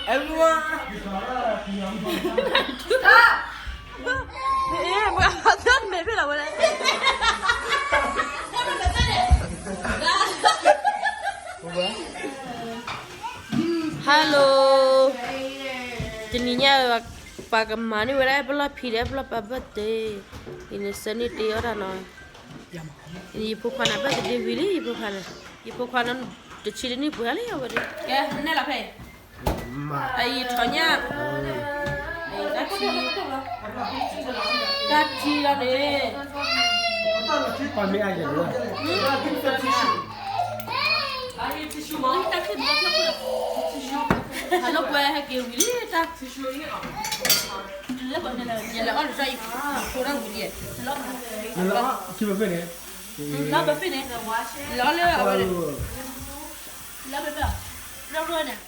Everyone. ဟဲလိၤ, တနံၤညါ ပှၤကမၤန့ၢ်ဝဲဒၣ် ပလီၢ်ဖံဒီး ပလီၢ်ပၢ် birthday, အံၤန့ၣ်ဆၢန့ၢ်တ့အီၣ်တၢ်နီၤ, ယဖိခွါန့ၣ် birthday ဝံၤလံ ယဖိခွါန့ၣ်, ယဖိခွါန့ၣ် တဆံတနံၣ်ပှဲၤလံအဝဲဒၣ်, ကဲ နဲၣ်လီၤဖဲ အံၤထီၣ်ညၣ်, တၢ်ထံ, တၢ်ထံလီၤန့ၣ်, တၢ်ထံ, ဟဲလိာ်ကွဲဟဲက့ၤဝံၤလံတၢ်, လဲၤအီၣ်တၢ်အံၤ, ဖိဒၣ်ဝံၤလံ, လၢအီၣ်တၢ်အံၤ, လၢဘၣ်ဖဲန့ၣ်, လၢလၢအဝဲန့ၣ်, လၢဘၣ်ဖဲ, လၢဘၣ်န့ၣ်,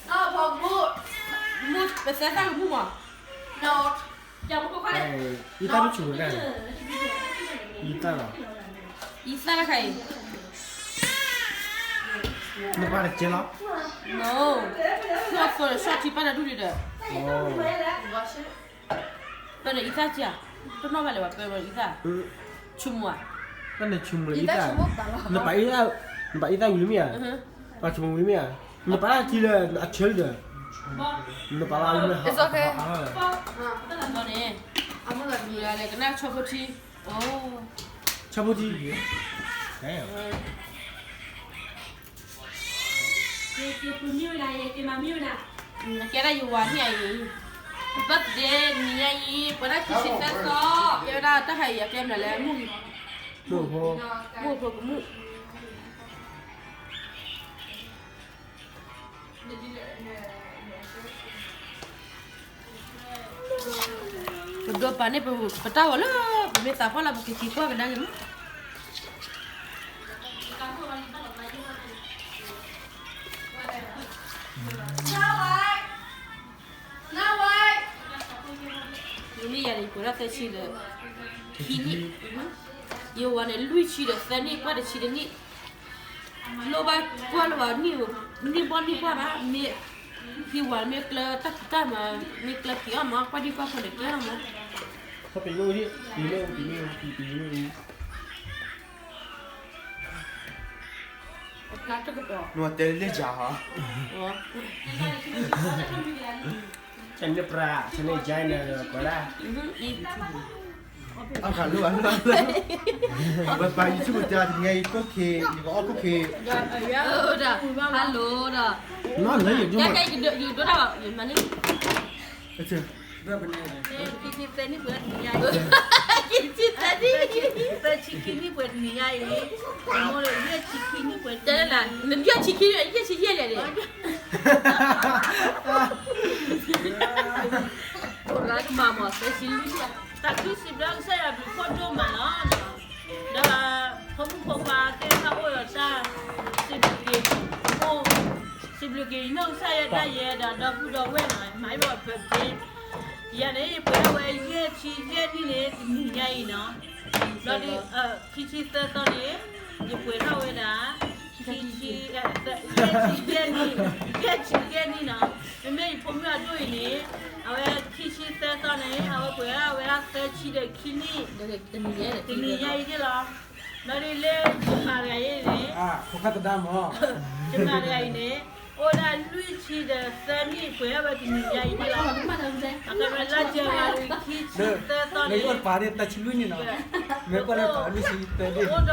ပသဲသၣ်ကမူၣ်မး, ယသၣ်တဆူၣ်ဝဲဒၣ်, ယသၣ်လီၤ, ယသၣ်လၢခါအံၤ, နပၢ်တကဲလီၤ, နီၢ်, နီၢ်သိးဒီး ရှီၣ်ထံပၢ်တၢ်ဒူၣ်ဒံးဒီး, ပၢၢ်န့ၣ်အံသၣ်ကၢ်, တနီၣ်ဘၣ်လၢၤဘၣ် ပၢၢ်အံသၣ်, ဆိကမိၣ်ဧါ, တၢ်န့ၣ်ဆိကမိၣ်လၢအံသၣ်, နပၢ်အံသၣ်, နပၢ်အံသၣ်ဝံၤလံမ့ၢ်ဧါ, ပၢ်ဆိကမိၣ်ဝံၤမ့ၢ်ဧါ, နပၢ်ထံလၢအဆၢလံဒီး, နပၢ်လၢမ့ၢ်ဟး, န့ၣ်, ကနၣ်ဆီဖိထံ, ဆီဖိထံ, ကဲဒၣ်ယဝၤန့ၣ်အံၤ, birthday နံၤညါအံၤ ပှဲၤဒၣ်ခံဆံသၢသီ, ကဲဝဲဒၣ်တၢ်ဟးအံၤ အကဲမနုၤလဲၣ်, မုၢ်ဖိ, မုၢ်ဖိကမုၣ် ပဒိးပာ်န့ၢ်ပတၢ်ဂီၤလၢ ပမ့ၢ်သးပှၢ်လၢပကက့ၤကွၢ်ကဒါက့ၤမး, မ့ၢ်ယၤန့ၣ် ယပှဲၤဒၣ်သၢဆံဒီး ခံနံၣ်, ယဝၤန့ၣ် လွံၢ်ဆံဒီးသၢနံၣ် ကွၢ်တဆံတနံၣ်, လိၣ်ဘၣ်ကွၢ်လၢၤဘၣ် နံၣ်ဘီနံၣ်ကွၢ်ဘၣ်, မ့ၢ်ဟံးဝၤမ့ၢ်ကျၢၤတၢ်ဖံးတၢ်မၤ, မ့ၢ်ကျၢၤဖံးအီၣ်မၤ ကွၢ်ဒံကွၢ်ဖိန့ၣ် ကဲထီၣ်မး. နတဲလၢယၤဟီ, ဆန့ၣ်ပြး ဆန့ၣ်ယါန့ၣ် ကွၢ်ဒၣ်, အါခါလၢ ပပာ် YouTube တၢ်တနံၤအံၤ ခိၣ်ခ့ ယကအီၣ်ခိၣ်ခ့, hello ဒီး, နလၢယဒိၣ်မး, ယဒိၣ်တၢ်ဘၣ် ယမၤန့ၣ်, ခံဆံသၢနံၣ်ပှဲၤတနံၤညါအံၤ, ခံဆံသၢနံၣ်, သၢဆံခံနံၣ်ပှဲၤတနံၤညါအံၤ, မိၢ်လၢယဲၢ်ဆံခံနံၣ်ပှဲၤ, တဲလၢနယဲၢ်ဆံခံနံၣ် ယဲၢ်ဆံယဲၢ်လဲၣ်န့ၣ်, အိၣ်ရၤကမၤမၤ သၢဆံလွံၢ်, တၢ်ခံစံးဘျုးကစၢ်ယွၤဘျုးဖှိၣ်ဒိၣ်မးလီၤ. ဒီးဖိမုၣ်ဖိခွါသ့ၣ်တဖၣ်အိၣ်ဒီးတၢ်စံးဘျုးက့ၤ, စံးဘျုးက့ၤယနီၢ်ကစၢ်ယဲဒၣ်ယဲဒီးဒီပုၢ်ဒီဝဲၢ်နီၤ, မၤအံၤဘၣ်ပက့ၤ, ယၤန့ၣ် ယပှဲၤထီၣ်ဝဲယဲၢ်ဆံယဲၢ်နံၣ်န့ၣ် တနံၤညါအံၤနီၤ, ဒီးခံဆံသၢသီန့ၣ် ယပှဲၤထီၣ်ဝဲဒၣ် ခံဆံ, ယဲၢ်ဆံယဲၢ်နံၣ်, ယဲၢ်ဆံယဲၢ်နံၣ်နီၤ, မ့မ့ၢ်ယဖိမုၣ်အဒိၣ်အံၤန့ၣ် အဝဲခံဆံသၢသီန့ၣ် အဝဲပှဲၤထီၣ်ဝဲဒၣ်သၢဆံဒီးခံနံၣ်, တနံၤညါအံၤန့ၣ်လီၤ. ဒီးဒ်လၢယမၤတဂၤအံၤန့ၣ်, ယမၤတဂၤအံၤန့ၣ် အိၣ်ဒၣ်လွံၢ်ဆံဒီးသၢနံၣ် ပှဲၤထီၣ်ဝဲတနံၤညါအံၤန့ၣ်လီၤ. လါယနူၤအါရံၤ ခံဆံသၢသီန့ၣ်, ပအိၣ်ဒီးဖိသၢဂၤအံၤန့ၣ်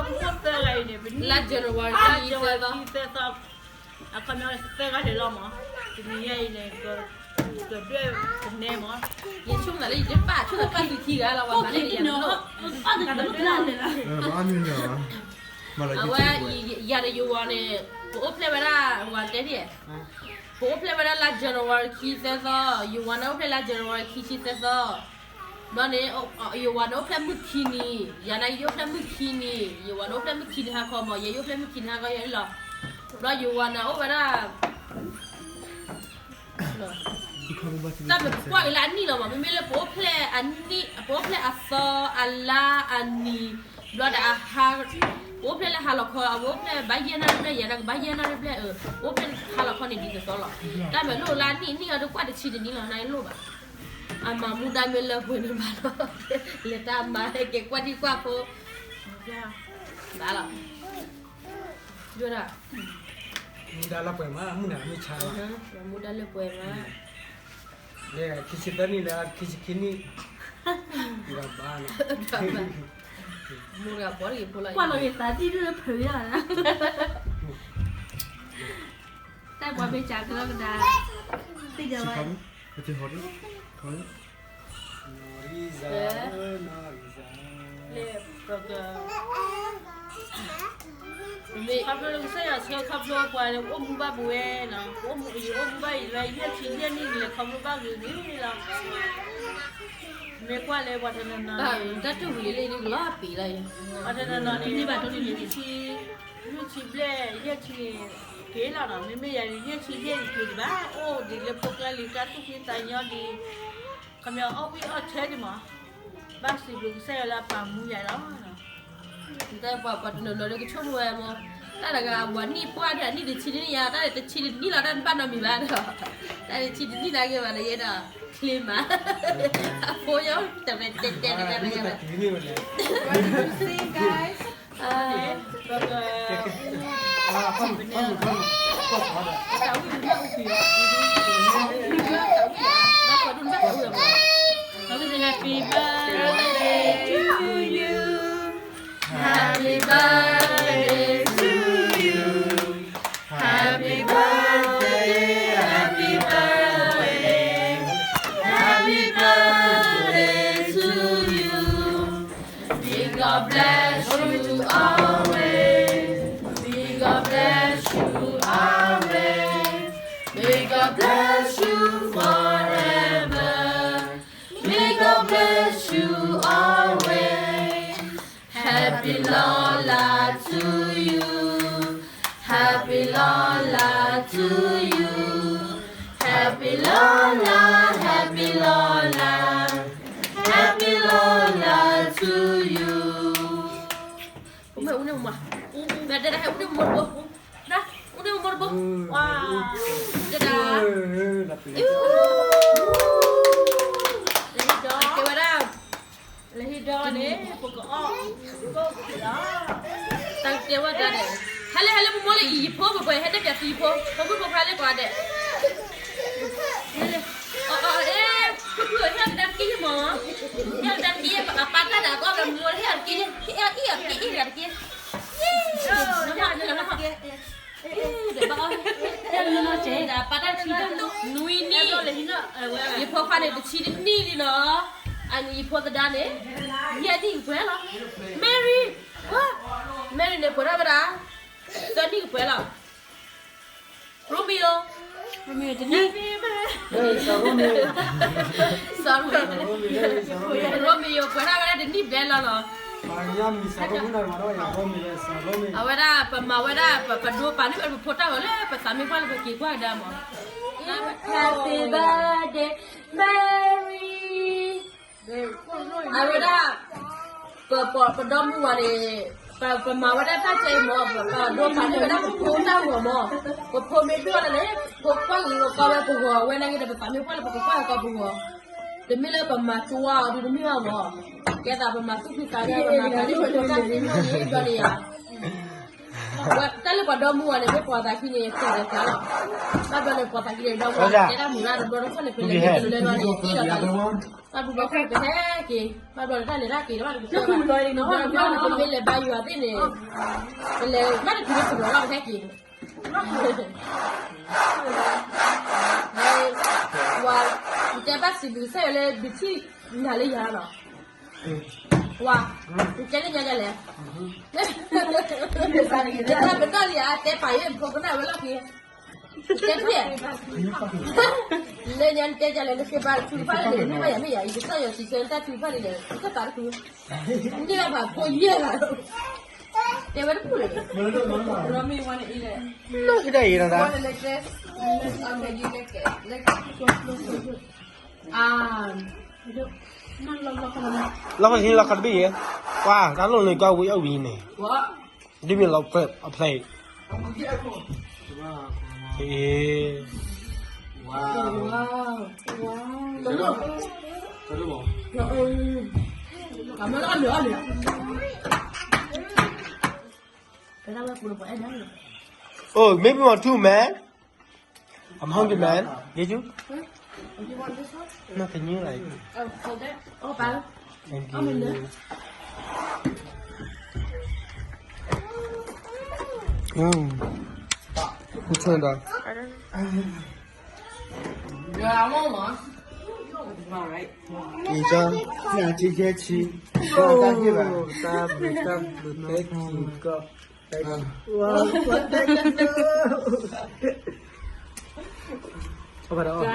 လါယနူၤအါရံၤ ခံဆံသၢသီ, အခီပညီသၢဂၤန့ၣ်လီၤမး, တနံၤညါအံၤန့ၣ် ကဒွဲၣ်ကနဲမး, ယဆိကမိၣ်လၢယတပာ်ဆိကမိၣ်ပာ်သူခံဂၤလီၤ, ဝဲမၤန့ၣ်ယၤ, အဝဲ ယၤဒီးယဝၤန့ၣ် ပအိၣ်ဖျဲၣ်ဝဲဒၣ် ဝၤတဲဒ်, ပအိၣ်ဖျဲၣ်ဝဲဒၣ်လါ January ခံသၢသီ, ယဝၤန့ၣ်အိၣ်ဖျဲၣ်လါ January ခံဆံသၢသီ, ဘျီန့ၣ် ယဝၤန့ၣ်အိၣ်ဖျဲၣ်မုၢ်ခံနံၤ, ယၤန့ၣ်ယအိၣ်ဖျဲၣ်မုၢ်ခံနံၤ, ယဝၤန့ၣ်အိၣ်ဖျဲၣ်မုၢ်ခံနံၤဟါခီမး, ယဲယအိၣ်ဖျဲၣ်မုၢ်ခံနံၤဟါခီယဲလီၤ. ဘျီယဝၤန့ၣ်အိၣ်ဝဲဒၣ် တၢ်မ့ၢ်ပကွၢ်က့ၤလၢအနံၣ်လီၤမး, မ့မ့ၢ်လၢပအိၣ်ဖျဲၣ်အနံၣ်, ပအိၣ်ဖျဲၣ်အသီ, အလါ, အနံၣ်, ဘျီဒီးအဟါ, ပအိၣ်ဖျဲၣ်လၢဟါလီၤခီ, အဝဲအိၣ်ဖျဲၣ်ဘၣ်ယဲၢ်နၣ်ရံၣ်ဘျဲၣ်, ယၤန့ၣ်ကဘၣ်ယဲၢ်နၣ်ရံၣ်ဘျဲၣ်, အၢ, ပအိၣ်ဖျဲၣ်ဟါလီၤခီန့ၣ်ဒ်သိးသိးလီၤ. တၢ်မ့ၢ်လိၣ်လၢအနံၣ်နံၣ်အီၤ တကွၢ်တဆံတနံၣ်လီၤ, နလိၣ်ဘၣ်. အမၤမူဒါမ့ၢ်လၢပှဲၤန့ၣ်ဘၣ်လီၤ, လဲၤတၢ်မၤဟဲက့ၤကွၢ်ဒံကွၢ်ဖိ, ဘၣ်လီၤ. ယိဒၣ်, မူဒါလၢပှဲၤမး, မူနၤမ့ၢ်ဆါလီၤ, မူဒါလၢပှဲၤမး, လၢခံဆံသၢနံၣ်လၢခံဆံခံနံၣ်, ဘၣ်လီၤ, မူဒါဘီတဂ့ၤဖိလီၤ, ကွၢ်လီၤက့ၤသးဒ်ဒ်လၢဖုးယၤလီၤ, တၢ်ပှၤမ့ၢ်စးကလီကဒါ, သ့ၣ်ညါဝဲ, ခီဖျိလၢကစၢ်ယွၤဆှၢခီဖျိပှၤန့ၣ် အိၣ်မူဘၣ်ပဝဲနီၤ, အိၣ်မူ, ယအိၣ်မူဘၣ်အံၤလၢ ယဲၢ်ဆံယဲၢ်နံၣ်န့ၣ် လဲၤခီဖျိဘၣ်ဂ့ၤဂ့ၤလီၤ. မ့ၢ်ကွၢ်လၢပှၤတနီၤနီၤန့ၣ်, တၢ်တူၢ်ဝံၤလံလီၤပံၤလီၤ, ပှၤတနီၤနီၤန့ၣ် နံၣ်ဘၣ်တနံၣ်န့ၣ် နံၣ်ဆံ, နံၣ်ဆံဘျဲၣ် ယဲၢ်ဆံန့ၣ် က့ၤလီၤနီၤ, မ့မ့ၢ်ယၤန့ၣ် ယဲၢ်ဆံယဲၢ်န့ၣ်က့ၤတဘၣ်, အိၣ်ဒ်လၢဖိကျါလံ တၢ်သူၣ်ဖှံသးညီဒ် ခီပညီအီၣ်ဝံၣ်အီၣ်ဆၢဒံးမး, ဘၣ်စံးဘျုးကစၢ်ယွၤလၢအပာ်မူယၤလီၤ. တၢ်ပှၤပှၤတနီၤနီၤလၢကဆိကမိၣ်ဝဲမး, တၢ်တဂၤအဝၤနံၣ်ပှၢ်ဒီးအနံၣ်တဆံနံၣ်ယါ, တၢ်တဆံတနံၣ်လီၤ တၢ်တဘၣ်နီတမံၤဘၣ်ဒီး, တၢ်တဆံတနံၣ်နာ်က့ၤဘၣ်ဒီး ယဲဒၣ်ချ့မး, အဖိယီၤတရဲၣ်တဲတဲတဂၤတဂၤဘၣ်. What do you think, guys? May God bless you always. May God bless you always. May God bless you forever. May God bless you always. Happy Lola to you. Happy Lola to you. Happy Lola, happy Lola. Happy Lola to you. ဒၣ်, အူန့ၣ်မူတဘိ, ဒၣ်, အူန့ၣ်မူတဘိ, ဒၣ်, ကဲဝဲဒၣ်, လၢဟံၣ်ဒီးန့ၣ် ပကအီၣ်, တၢ်တဲဝဲဒၣ်ဒဲး, ဟဲလၢဟဲလၢပမိၢ်လၢအံၤယဖိ ပပှဲၤဟဲတပျးသံယဖိ, ပမုၣ်ဖိခွါလၢကိးဂၤဒဲး, အ့, ဖုဖုဟဲကဒါတက့ၢ်မး, ဟဲကဒါတက့ၢ်, အပၢ်တၢ်ဒၣ်ကီၢ်လၢမိၢ်လၢဟဲကဒါတက့ၢ်, ဟဲအံၤအီၤတက့ၢ်, ဟဲကဒါတက့ၢ်. ပၢ်တၢ်တဆံတနံၣ်, ယဖိခွါန့ၣ် တဆံတနံၣ်လံနီၤ, အန့ၣ်ယဖိသဒါန့ၣ်, ယဲၢ်နံၣ်ကပှဲၤလီၤ, Mary, Maryန့ၣ်ပှဲၤထီၣ်ဝဲဒၣ်, သၢနံၣ်ကပှဲၤလီၤ, Romeo, Romeo တနံၣ်, Romeo ပှဲၤထီၣ်ဝဲဒၣ်တနံၣ်ဘျဲၣ်လီၤနီၤ. အဝဲဒၣ်ပမၤဝဲဒၣ် ပဒိပာ်န့ၢ်ဝဲပဖိတၢ်ဂီၤလၢပသးမ့ၢ်ပှၢ်လၢပက့ၤကွၢ်ကဒါမး, Happy birthday, Mary. အဝဲဒၣ် ပဒီမါဝၤန့ၣ်, ပမၤဝဲဒၣ်တၢ်ကဲအံၤမး, ပဒိပာ်န့ၢ်ဝဲဒၣ်ပဖိတၢ်ဂီၤမး, ပဖိမ့ၢ်ဒိၣ်လၢန့ၣ် ဖိကွၢ်ဂ့ၤဂီၤကီဝဲပဂီၤဝဲနာ်က့ဒီး ပသးမ့ၢ်ပှၢ်လၢပကကွၢ်ဂီၤကီပဂီၤ, တမ့ၢ်လၢပမၤကၠိအီၤဒ်တမ့ၢ်ဘၣ်မး, ကဲသးပမၤသူၣ်ဖှံသးညီ ပမၤသးလၢပဒိတၢ်သ့ၣ်နီၣ်န့ၣ် ဘျီန့ၣ်ယါ တၢ်လၢပှၤဒီမါဝၤန့ၣ် မ့ၢ်ပှၤသးခံန့ၣ် သးဒီးသးလီၤ. ဘၣ်ဘျီန့ၣ် ပှၤသးခံန့ၣ် ဒီမါဝၤ တဲတၢ်မုာ်ရၣ်တဘျီတခီၣ်န့ၣ် ပလဲၤလၢဘၣ်န့ၣ် အ့ၣ်ဒီးသးလီၤ. ဘၣ်ဘျီဘၣ်ခိၣ်ပဟဲက့ၤ, ဘၣ်ဘျီန့ၣ် တၢ်လဲၤတၢ်က့ၤ တဘၣ်တက့ၤ ဘၣ်ဘျီန့ၣ် ပမ့ၢ်လဲၤဘါယွၤသ့ၣ်န့ၣ် ပလဲၤဘၣ်တတုၤလၢပလီၤဘၣ်ပဟဲက့ၤ ဝၤ, နတဲဘၣ်စံးဘျုးကစၢ်ယွၤလၢ ဒုးထံၣ်နၤလၢယၤလီၤ. ဝၤ, နတဲလၢညါဒ်လဲၣ်. တၢ်ပနီၣ်လံဧါ တဲပာ်ယဲၢ်ဖိကနၣ်ဝဲလီၢ်ခံ, တဲတဘၣ်, လၢညါနတဲဒ်လဲၣ် နဃ့ဘါထုကဖၣ်န့ၣ် မ့ၢ်ဘၣ်ယၤမ့ၢ်ယၤ ယကစၢ်ယွၤစံးဆၢနတၢ်ထုကဖၣ်န့ၣ် ယကသးတခု, နတဲဘၣ်ဖိယဲၢ်ဂၤလီၤ. တဲဝဲတပူၤလဲၣ်. Mommy wanna eat it. နီၢ်ကဒၣ်အံၤနီၤဒၣ်. Wanna like this? Okay, you like it. Like, um, လီၢ်ခီၣ်ထံးလီၢ်ခီၣ်တဘ့ၣ်အံၤ, ကွၢ် တၢ်လိၣ်န့ၣ်ကွၢ်ဝံၤအဝံၤန့ၣ်, ဒ်မ့ၢ်လီၤဖျဲၣ်အဖျဲၣ်အံၤ, โอ้ maybe want two, man. I'm hungry, man. Did you? Nothing new, like. Thank you. Oh, who turned on? All right. 你这样这样直接吃，不要带这个。哇，我的天哪！我把它忘了。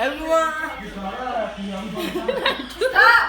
Everyone. Stop.